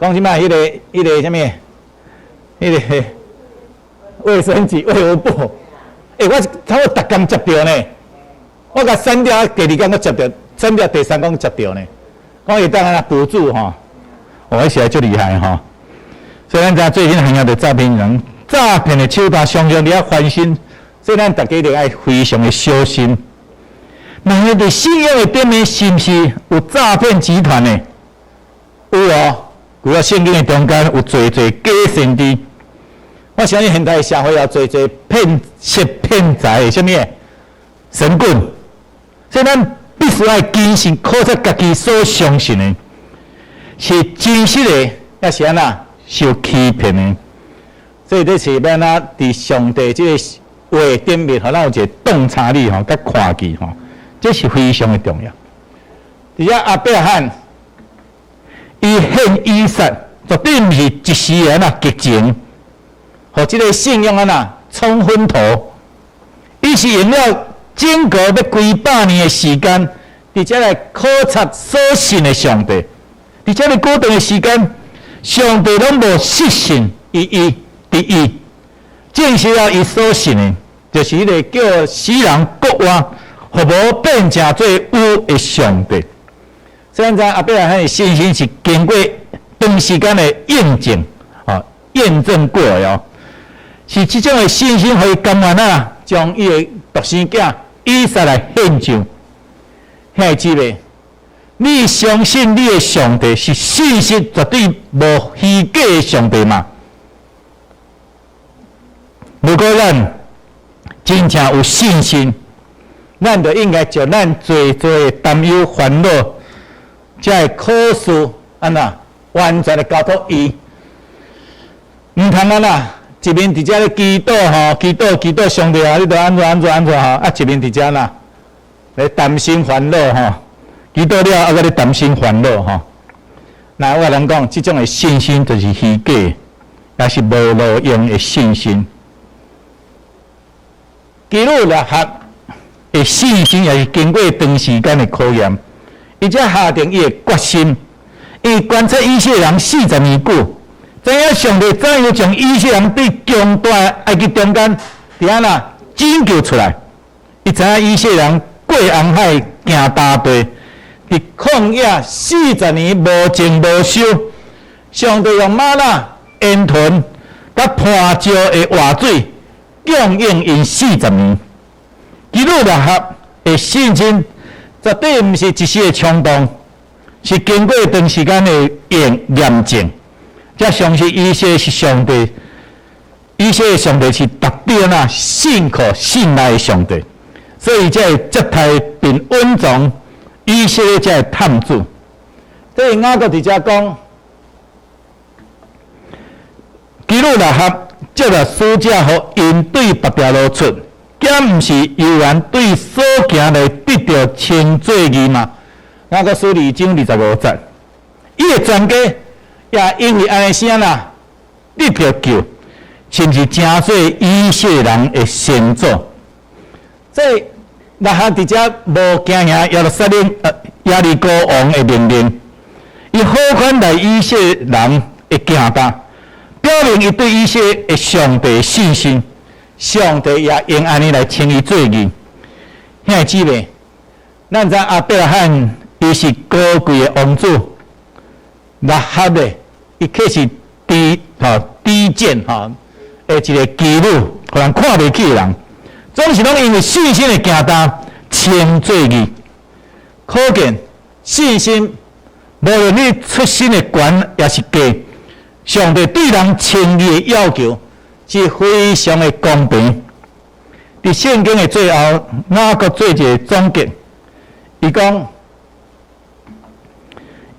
講啥物？彼個啥物？彼個衛生紙、衛生布。欸，我差不多逐工接著呢。我共刪掉，第二工閣接著，刪掉第三工接著呢。講會當按怎補助吼？哦，彼實在足厲害吼。所以咱知影最近行業的詐騙人，詐騙的手段常常佇遐翻新，所以咱逐家著愛非常的小心。那佇信仰的頂面，是毋是有詐騙集團的？有哦，除了聖經的中間有濟濟假先知。我相信現代社會也濟濟騙騙騙財的啥物神棍，所以咱必須愛謹慎考察家己所相信的，是真實的，抑是按怎受欺騙的。所以這是欲按怎佇上帝這個話頂面，予咱有一個洞察力吼，佮看見吼，這是非常的重要。佇遮亞伯拉罕，伊獻以撒，絕對毋是一時的按怎激情，予這個信仰按怎衝昏頭。伊是用了整個欲幾百年的時間，佇遮來考察所信的上帝。佇這個過程的時間，上帝攏無失信於伊，佇伊證實了伊所信的，就是彼個叫死人復活，予無變成做有的上帝。所以咱知亞伯拉罕的信心是經過長時間的驗證，啊，驗證過的哦。是這種的信心，予伊甘願啊，將伊的獨生囝以撒來獻上。兄弟姊妹，你相信你的上帝是信實絕對無虛假的上帝嗎？如果咱真正有信心，咱就應該將咱濟濟的擔憂煩惱，這個苦事按怎完全的交託伊。毋通按怎一面佇遮咧祈禱吼，祈禱祈禱上帝啊，你著按怎按怎按怎吼，啊一面佇遮啦咧擔心煩惱吼，祈禱了猶閣咧擔心煩惱吼。那我共人講，這種的信心就是虛假，也是無路用的信心。妓女喇合的信心也是經過長時間的考驗，伊才下定伊的決心。伊觀察以色列人40年久，知影上帝怎樣將以色列人對強大的埃及中間，佇按怎拯救出來。伊知影以色列人過紅海行乾地，佇曠野四十年無種無收，上帝用嗎哪、煙雲、佮磐石的活水供應𪜶四十年。妓女喇合的信心，絕對毋是一時的衝動，是經過長時間的驗驗證，才相信以色列是上帝，以色列上帝是值得啊信靠信賴的上帝，所以才會接待並隱藏以色列這个探子。所以雅各佇遮講，妓女喇合接納使者予𪜶對別條路出，敢毋是猶原對所行的得著稱做義嗎？雅各書二章25節，伊的全家也因為按呢啥啦，得著救，甚至成做以色列人的先祖。所以喇合佇遮無驚嚇耶路撒冷耶利哥王的命令，伊好款待以色列人的行動，表明伊對以色列的上帝信心。上帝也用按呢來稱伊做義。兄弟姊妹，咱知亞伯拉罕伊是高貴的王子，喇合咧，伊卻是低吼低賤吼的一个妓女，予人看袂起的人，總是攏因為信心的行動稱做義。可見信心，無論你出身的懸抑是低，上帝對人稱義的要求是非常的公平。佇聖經的最後，雅各做一個總結，伊講：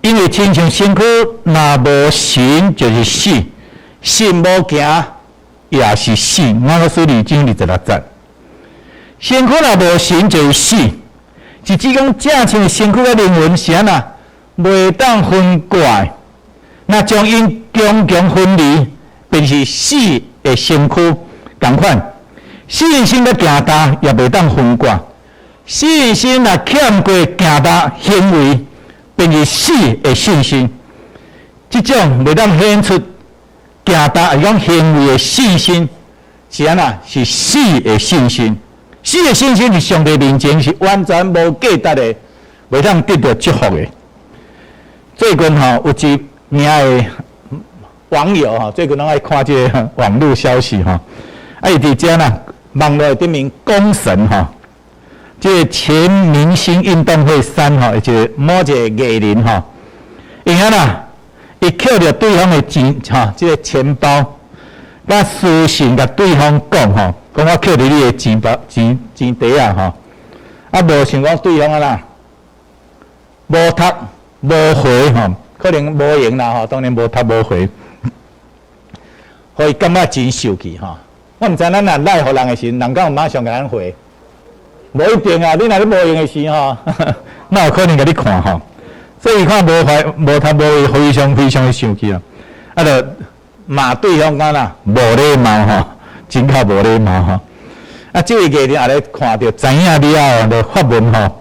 因為親像身軀若無神就是死，神無行也是死。雅各書二章26節，身軀若無神就是死，是指講正親像身軀佮靈魂是按怎袂當分割的。若將𪜶強強分離，便是死的身軀仝款。信心佮行動也袂當分割。信心若欠過行動行為，便是死的信心。這種袂當顯出行動，抑是講行為的信心，是按怎？是死的信心。死的信心佇上帝面前是完全無價值的，袂當得著祝福的。最近吼有一名的網友吼，最近攏愛看這个網路消息吼，啊伊佇遮啦，網路頂面講神吼，這个全明星運動會三吼，一個某一個藝人吼，伊按怎？伊抾著對方的錢吼，這个錢包，佮私信共對方講吼，講我抾著你的錢包、錢錢袋仔吼，啊無想講對方按怎？無讀無回吼，可能無閒啦吼，當然無讀無回，予伊感覺真受氣吼。我毋知咱若 LINE 予人的時陣，人敢有馬上共咱回？無一定啊，你若咧無閒的時吼，哪有可能共你看吼？所以伊看無回無讀無回，非常非常的生氣啊！啊，就罵對方講啦，無禮貌吼，真較無禮貌吼。啊，這位藝人也咧看著知影了後，就發文吼，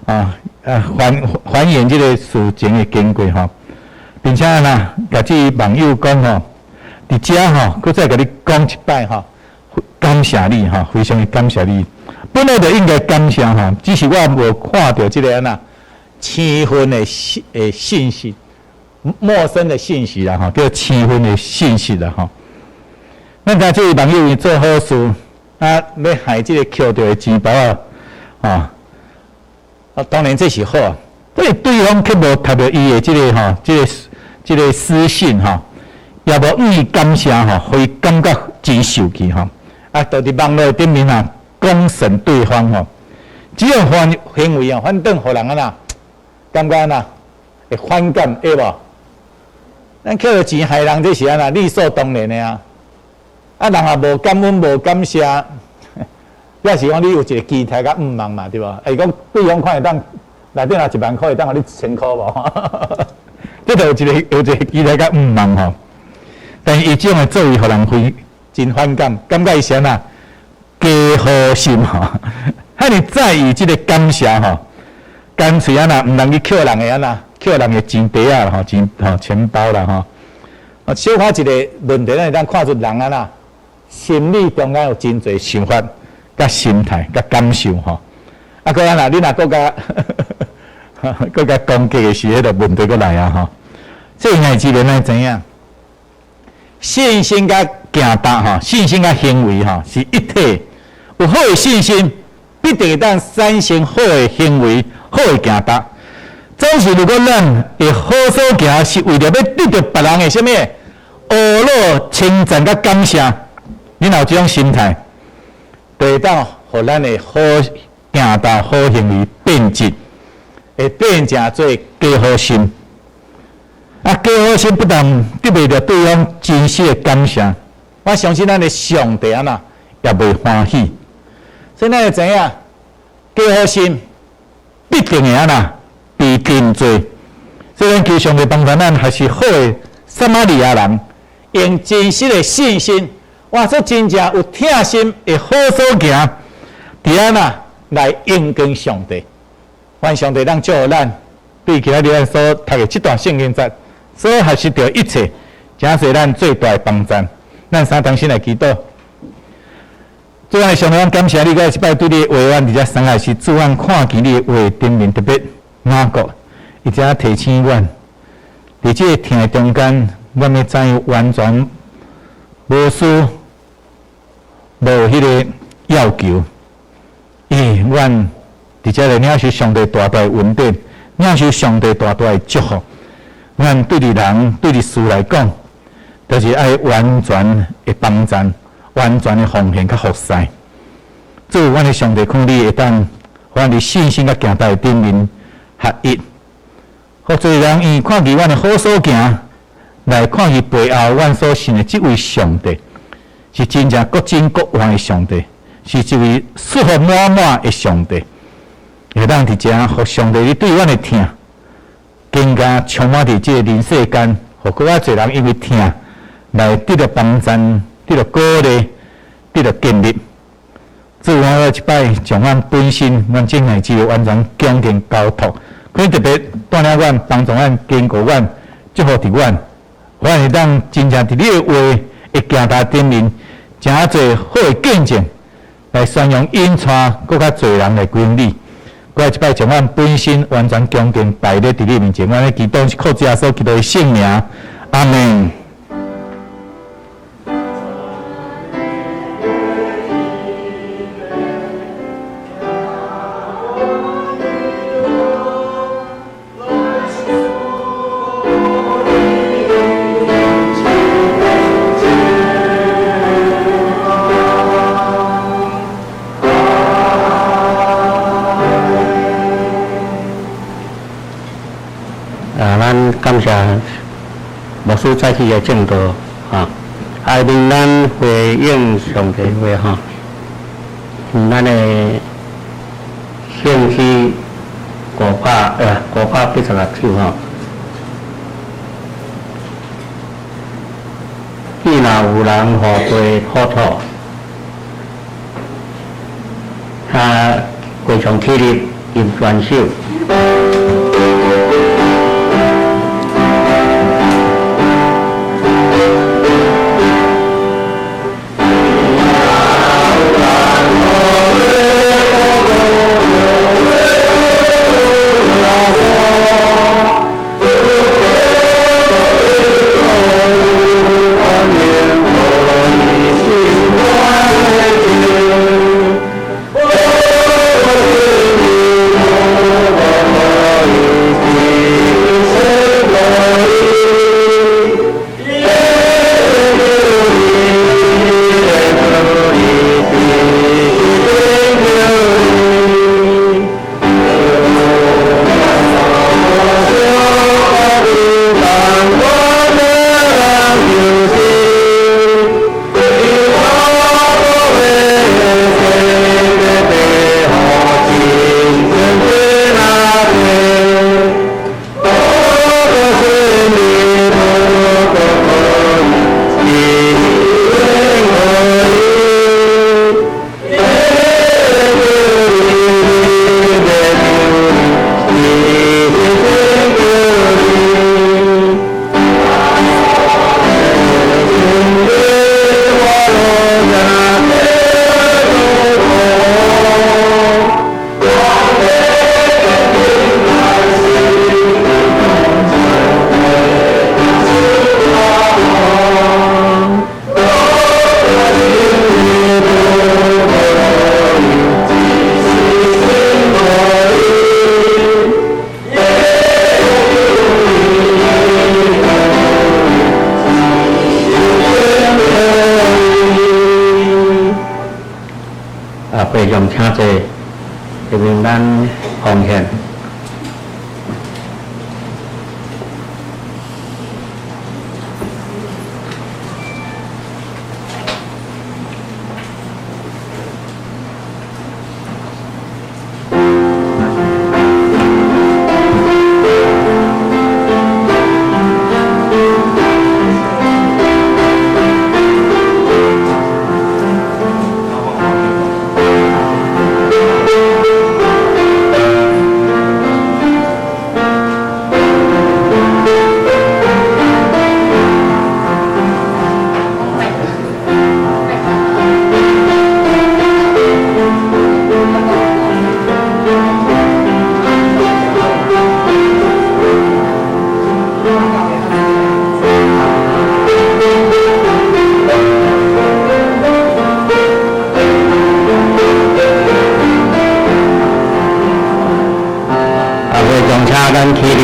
啊啊還還原這个事情的經過吼，並且啦，共這位網友講吼，佇遮吼，閣再共你講一擺吼，感謝你吼，非常的感謝你。本來就應該感謝吼，只是我無看著這个按怎生分的信的信息，陌生的信息啦吼，叫生分的信息啦吼。咱知這位網友伊做好事，啊，欲害這个抾著的錢包仔，啊，啊，當然這是好，但是對方卻無讀著伊的這个吼，這个這个私信吼，也無予伊感謝吼，予伊感覺真受氣吼。啊，就佇網路頂面啊，講損對方吼，這種反行為啊，反轉予人按怎感覺按怎會反感會無？咱抾著錢害人，這是按怎理所當然的啊！啊，人也無感恩無感謝，表示講你有一個期待佮向望嘛，對無？會講對方看會當內底若一萬箍會當予你一千箍無？這就有一個有一個期待佮向望吼。但是伊這種的作為，予人會真反感，感覺伊是按怎假好心吼，遐爾在意這个感謝吼，乾脆按怎毋通去抾人的按怎抾人的錢袋仔吼，錢吼錢包啦吼。啊，小可一個問題，咱會當看出人按怎心理中間有真濟想法、佮心態、佮感受吼。啊，閣按怎你若閣共閣共攻擊的時，彼个問題閣來啊吼。這代誌咱愛知影，信心佮行動吼，信心佮行為吼是一體。有好的信心，必定會當產生好的行為、好的行動。總是如果咱的好所行是為著欲得著別人的啥物呵咾、稱讚佮感謝，你若有這種心態，就會當予咱的好行動、好行為變質，會變成做假好心。啊，假好心不但得袂著對方真實的感謝，我相信咱的上帝按怎也袂歡喜。所以咱會知影，假好心必定會按怎被定罪。所以咱求上帝幫助咱，學習好的撒瑪利亞人，用真實的信心，活出真正有疼心的好所行，佇按怎來榮光上帝。願上帝當祝福咱，對今仔日咱所讀的這段聖經節，所學習著一切，誠濟咱最大的幫助。咱三同心來祈禱。主啊，上帝，阮感謝你，閣一擺對你的話，阮佇遮三個是主，阮看見你的話頂面特別雅各，伊遮提醒阮，佇這個疼的中間，阮欲怎樣完全無私、無彼个要求。伊，阮佇遮來領受上帝大大的恩典，領受上帝大大的祝福。阮對佇人、對佇事來講，就是愛完全的幫贊。完全的奉獻佮服侍，主，阮的上帝，看你會當，予阮佇信心佮行動頂面合一，予濟人因看見阮的好所行，來看見背後阮所信的這位上帝，是真正閣真閣活的上帝，是一位祝福滿滿的上帝。會當佇遮，予上帝你對阮的疼，更加充滿佇這个人世間，予閣較濟人因為疼來得著幫贊。得著鼓勵，得著建立。主，我閣一擺將阮本身、阮眾孩子完全恭敬交託，可特別帶領阮、幫助阮、堅固阮、祝福佇阮。阮會當真正佇你的話的行道頂面，誠濟好的見證，來宣揚引帶閣較濟人來歸你。閣來一擺將阮本身完全恭敬擺咧佇你面前，阮咧祈禱是靠主耶穌基督的聖名，阿門。啊，咱感謝牧師早起的證道，哈，下面咱回應上帝話，哈，咱的聖詩586首，吼。既若有人予地苦土，他非常起立，用雙手。啊，會眾請坐，下面咱奉獻。啊，會眾請咱起立。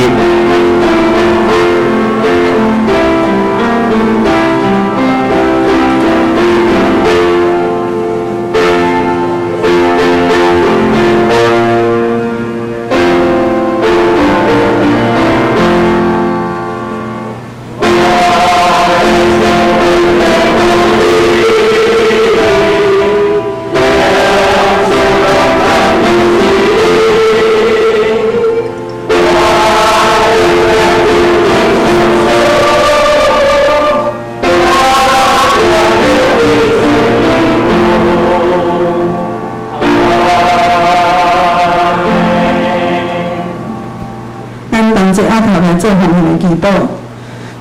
咱同齊阿頭來做奉獻的祈禱。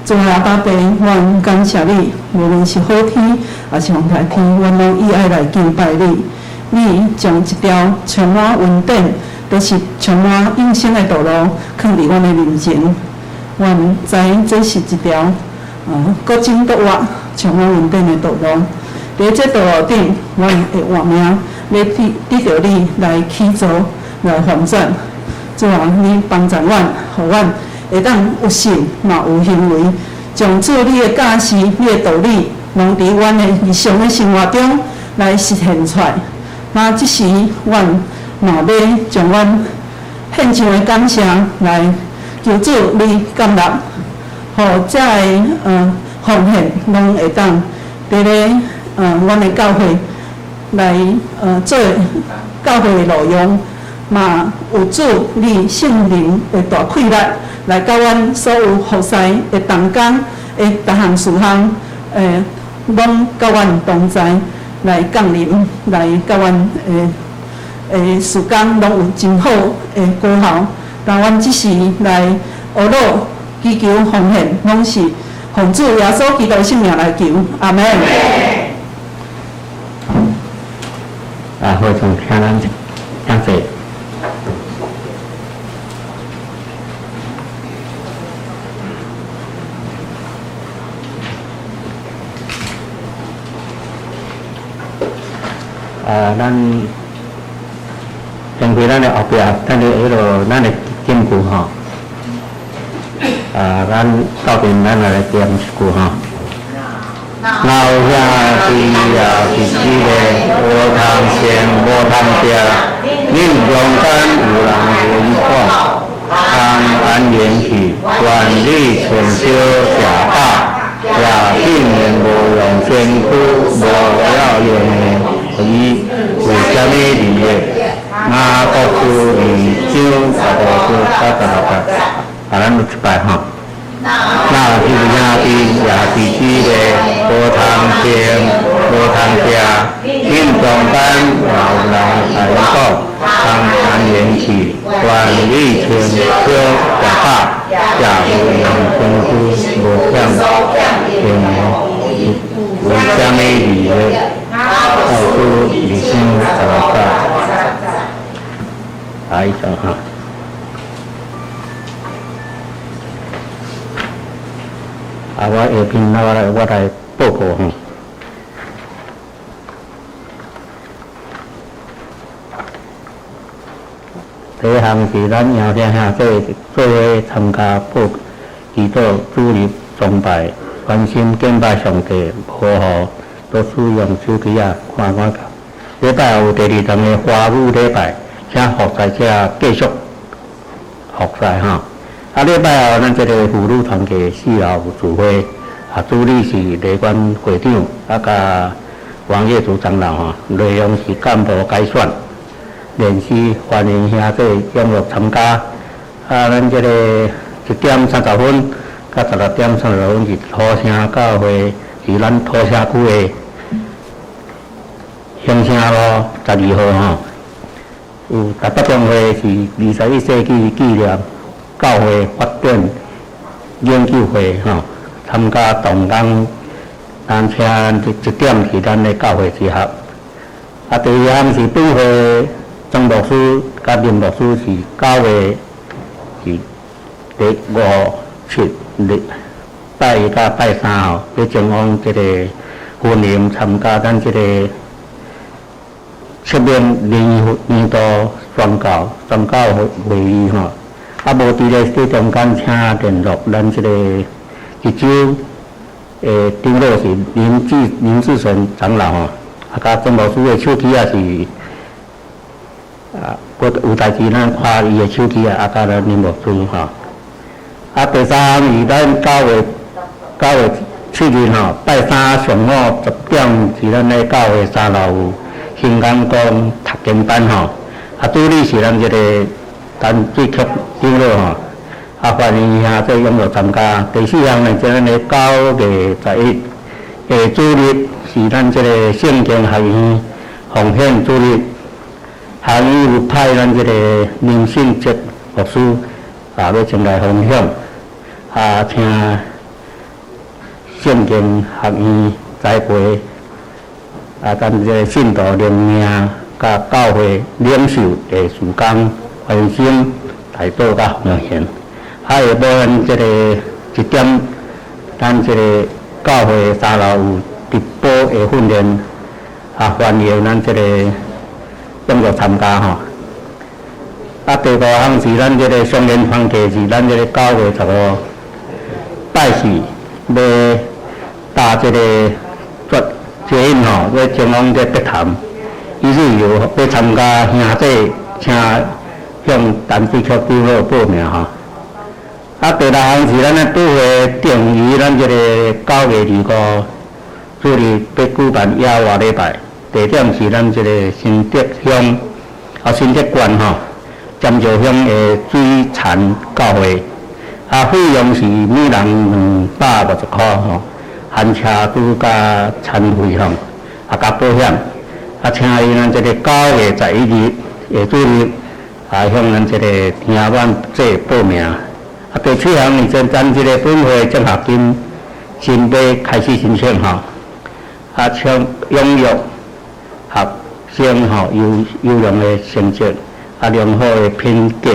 主啊，阿爸父，阮感謝你，無論是好天，抑是風颱天，阮攏以愛來敬拜你。你將一條充滿恩典，就是充滿永生的道路，囥佇阮的面前。阮知這是一條，閣真閣活、充滿恩典的道路。佇這道路頂，阮會活命，欲得著你來起造、來翻轉。主啊，你幫助阮，予阮會當有信，嘛有行為，將主你的教示、你的道理，攏佇阮的日常的生活中來實現出來。那這時，阮嘛欲將阮獻上的感謝來求主你接納，予這个奉獻攏會當佇咧阮的教會來做教會的路用，嘛有主你聖靈的大氣力來佮阮所有服侍的同工的逐項事項，攏佮阮同在來降臨，來佮阮的事工攏有真好的果效。但阮這時來呵咾祈求奉獻，攏是奉主耶穌基督聖名來求，阿們。啊，會長請咱請坐。啊，咱先開咱的後壁，咱的彼落咱的金句吼。啊，咱鬥陣咱來念一句吼。老兄弟也是一个，無通穿無通食，恁中間有人違反，通安然去，願你穿少食飽，也竟然無用身軀無要用的，予伊為啥物利益？雅各書二章15節到16節，啊，咱錄一擺吼。若是兄弟也是一个，無通穿，無通食，恁中間也有人來講，通安然去，願你穿少食飽，也無用身軀無欠用的，為啥物利益？雅各書二章16節，啊，以上哈。啊，我下邊我來報告吼。第一項是咱邀請兄弟做伙參加報祈禱主日崇拜，關心敬拜上帝，無予都使用手機仔看廣告。禮拜有第二堂的華語禮拜，請服侍者繼續服侍吼。啊，禮拜後咱這个婦女團契四樓有聚會，啊，主理是李關會長，啊，佮王業主長老吼，內容是幹部改選，連續歡迎兄弟踴躍參加。啊，咱這个1點30分到16點36分是土城教會，是咱土城區的興城路12號吼。有台北總會是21世紀紀念教會發展研究會吼，參加同工，咱請一點是咱的教會集合。啊，第二項是本會曾牧師佮林牧師是9月是第五、七日拜一佮拜三吼，欲前往這个雲林參加咱這个七面年年度宣教會議吼。啊，無佇咧這中間，請聯絡咱這個一周的長老是林志成長老吼，啊，佮曾牧師的手機仔是啊，閣有代誌咱看伊的手機仔，啊，佮咱林牧師吼。啊，第三是咱9月7日吼，拜三上午10點是咱的教會三樓有興安宮讀經班吼，啊，主理是咱這個陳志克長老吼，啊，歡迎兄弟踴躍參加。第四項呢，就咱的9月11的主日是咱這個聖經學院奉獻主日，學院有派咱這個林信哲牧師啊，欲前來分享，啊，請聖經學院栽培，啊，咱這個信徒靈命佮教會領袖的事工完成代禱佮奉獻。啊，下晡咱這個一點，咱這個教會三樓有直播的訓練，啊，歡迎咱這個踴躍參加吼。啊，第五項是咱這個雙聯團契是咱這個9月15拜四欲搭這個坐捷運吼，欲前往這北潭一日遊，欲參加兄弟，請向陳志曲長老報名吼。啊，第六項是咱的聚會定於咱這個9月25主日欲舉辦野外禮拜，地點是咱這個新竹鄉啊新竹縣吼。尖石鄉的水田教會，啊，費用是每人250塊吼，含車資佮餐費吼，啊，佮保險，啊，請於咱這個9月11日的主日，啊，向咱這個聽阮這報名。啊，第七項是咱這個本會獎學金準備開始申請吼，啊，請踴躍學生吼優優良的成績。啊，良好的品格，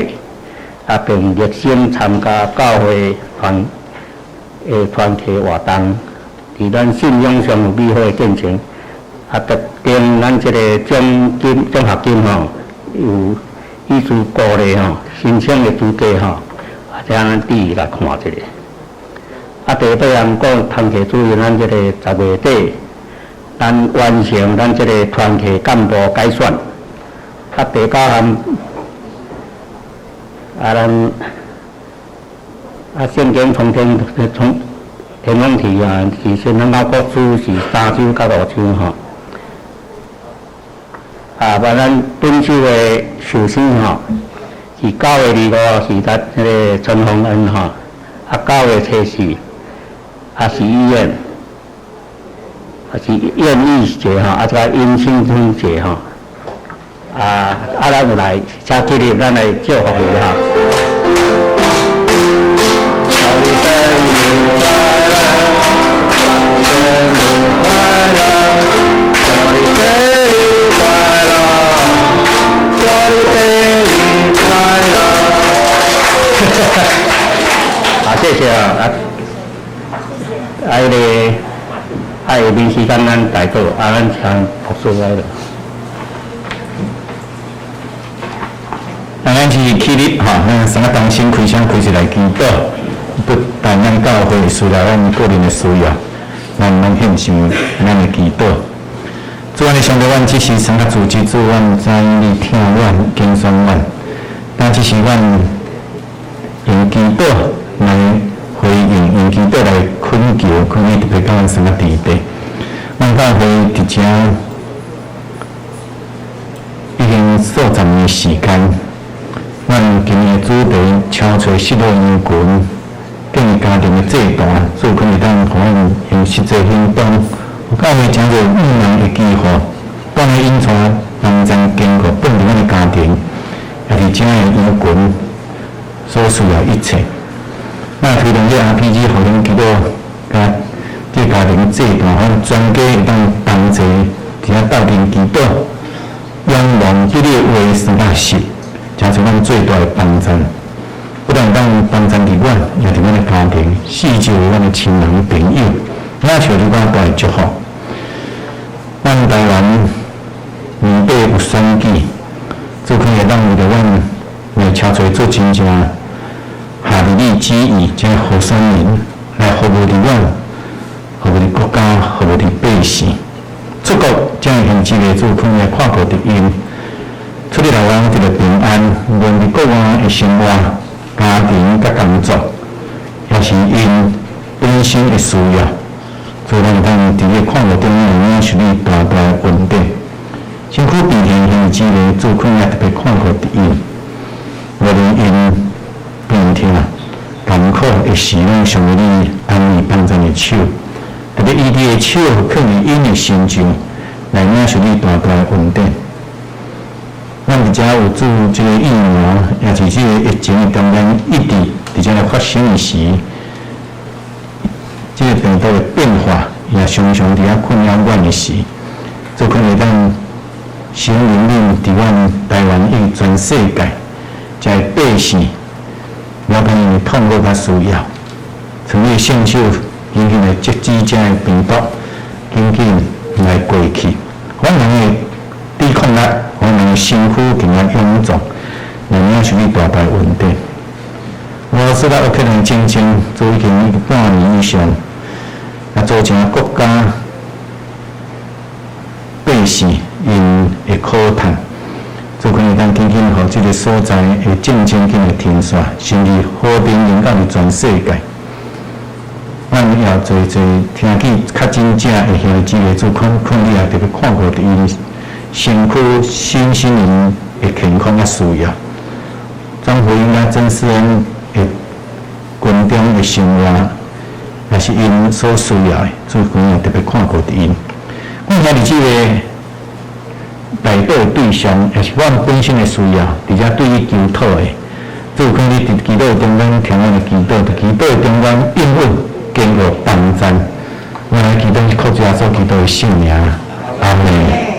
啊，並熱心參加教會團的團契活動，佇咱信仰上有美好的見證。啊，特定咱這個獎金獎學金吼，有意思鼓勵吼，申請的資格吼，啊，請咱注意來看一下。啊，第八項講團契主任，咱這個10月底，咱完成咱這個團契幹部改選。啊，第九項，啊，咱啊，聖經從天從天空去啊，是先咱老國書是三章到五章吼。啊，把咱本週的壽星吼，是9月25是咱彼個陳鴻恩吼，啊，9月初四，啊是醫院，啊是艷遇節吼，啊這個迎新春節吼。啊！啊，咱有來，請起立，咱來祝福伊哈。祝你生日快樂，生日快樂，祝你生日快樂，祝你生日快樂。啊，謝謝啊！啊，啊，彼个，啊，下面時間咱代禱，啊，咱請牧師來了。咱是起立吼，咱三個同心開聲開始來祈禱，不但咱教會的需要，咱個人的需要，咱攏獻上咱的祈禱。主啊，你上帝，阮這時三個組織，主，阮知你疼阮、揀選阮，但這時阮用祈禱來回應，用祈禱來懇求，懇你特別佮阮三個佇底。阮教會佇遮已經數十年時間。阮今年的主題，超揣失落羊群，建立家庭的祭壇，主可會當予阮用實際行動，有教會成做與人的機會，當來引帶人才堅固，轉入阮的家庭，也佇遮的羊群所需要一切。咱推動這 RPG，予恁祈禱，佮這家庭祭壇，予阮全家會當同齊佇遐鬥陣祈禱，仰望彼个話生甲實。成做阮最大的幫贊，不但當幫贊佇阮，也佇阮的家庭、四周的阮的親人朋友，領受你偌大的祝福。咱台灣年底有選舉，做可會當為著阮來超揣做真正合佇你旨意，這候選人來服務佇阮，服務佇國家，服務佇百姓。出國這樣現實的做可來看顧佇𪜶。出佇台灣得著平安，無論佇國外的生活、家庭佮工作，抑是𪜶本身的需要，所以咱會當佇咧看護頂面，領受你大大的恩典。身軀病痛兄姊妹主可也特別看顧佇𪜶，無論𪜶病痛、艱苦的時，攏上帝你安慰幫贊的手，特別以你的手囥佇𪜶的身上，來領受你大大的恩典。咱佇遮有做這個疫苗，抑是這個疫情的中間一直佇遮來發生的時，這個病毒的變化，也常常伫遐困擾阮的時，做可會當聖靈恁佇阮台灣以全世界，遮的百姓，了解𪜶的痛苦佮需要，從你的聖手緊緊來制止遮的病毒，緊緊來過去。阮人的抵抗力，阮人的身軀更加勇壯，來領受你大大恩典。俄羅斯佮烏克蘭戰爭，做已經半年以上，啊，造成國家百姓𪜶的苦嘆，做可會當緊緊予這个所在的戰爭緊來停煞，甚至和平臨到佇全世界。咱也濟濟聽見確診者的兄弟姊妹，主懇懇你也特別看顧佇𪜶身軀、身心靈的健康佮需要。張福英佮曾思恩的軍中的生活，也是𪜶所需要的，主懇也特別看顧佇𪜶。阮兄弟姊妹代禱的對象，也是阮本身的需要，佇遮對你求討的。主懇你佇祈禱中間聽阮的祈禱，佇祈禱中間應允堅固幫贊。阮來祈禱是靠主耶穌基督的聖名，阿門。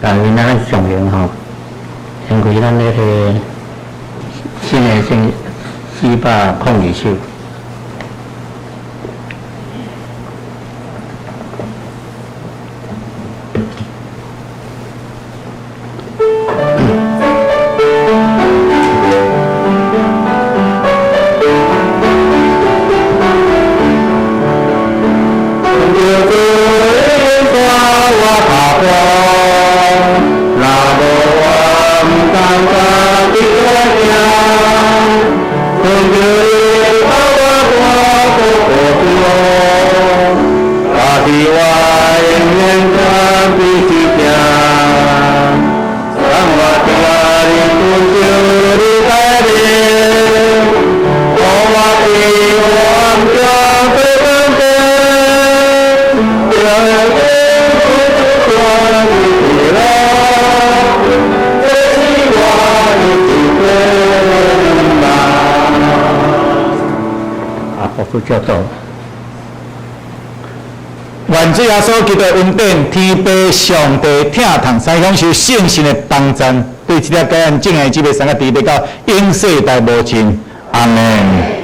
但是咱上榮吼，先開咱那个新的聖402首。願主耶穌基督的恩典、天父上帝疼痛，使享受聖神的幫贊，對這個咱敬愛之輩三個弟弟到永世代無盡。阿門。